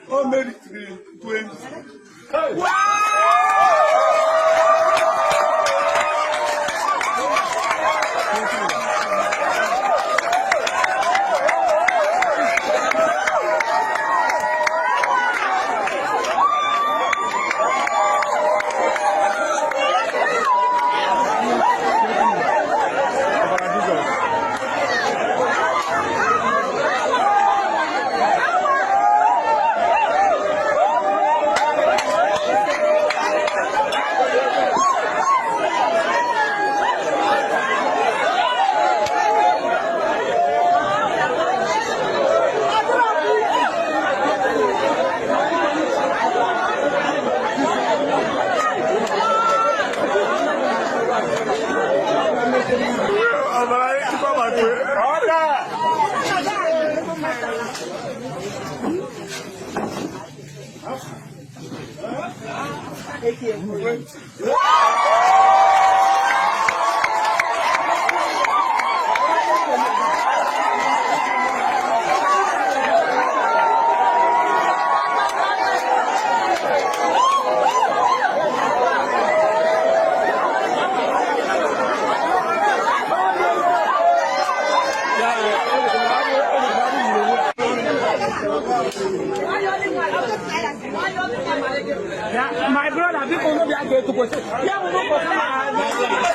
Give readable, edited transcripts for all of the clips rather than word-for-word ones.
O meritiri 20. Ọbara Jizọs. Ọbara Chukwu gbakwe. Ọda! Ya, my brother, people no be able to go. Ya, we no go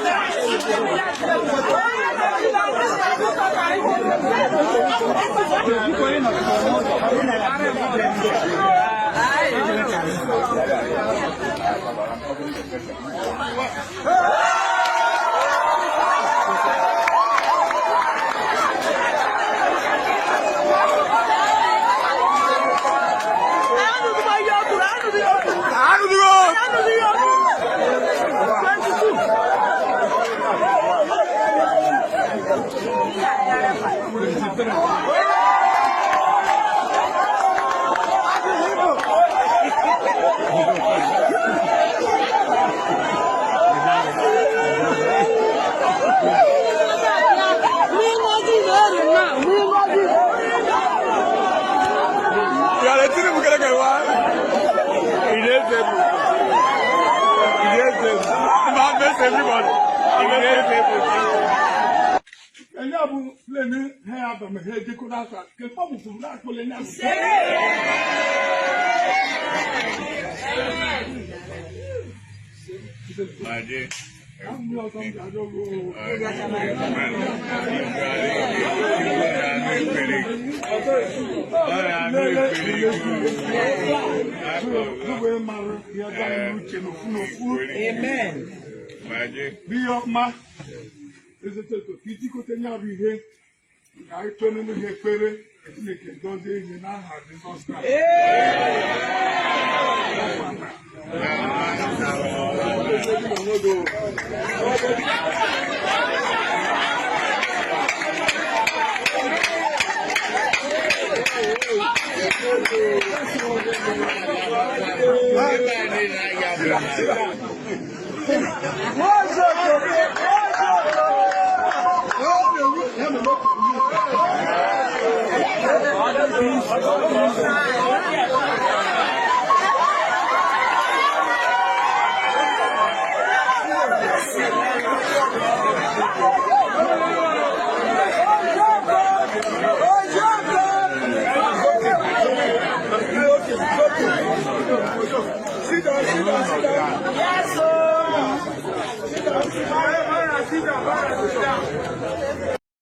Anụdịgo! Yàrá tí mo kẹ́lẹ́ kẹ́lẹ́ wá. Ìdí ẹsẹ̀ bù. Ìdí ẹsẹ̀ bù. Máa mẹ́sẹ̀ everybody. Ìdí ẹsẹ̀ bù. Ẹ̀yin àbú lẹ́ni ẹ̀ àbàmì ẹ̀ jẹ́ kó dáa sọ kí fọ́ọ̀mù fún náà kó lé ní àbú. Maje. Àwọn ọ̀sán ìdájọ́ wo. Gbogbo ẹ̀ máa yẹ ọjọ́ ìlú uche n'ofu n'ofu. Maje. Bí ọma ezete eto ka ijikọta ya bụ ihe ka anyị tụọ n'elu ihe ekpere ka Chineke gọzie ihe n'aha Jizọs Kraịst. Sit down, sit down, sit down. Yes, sir. Sit down, sit down. Sit down, sit down.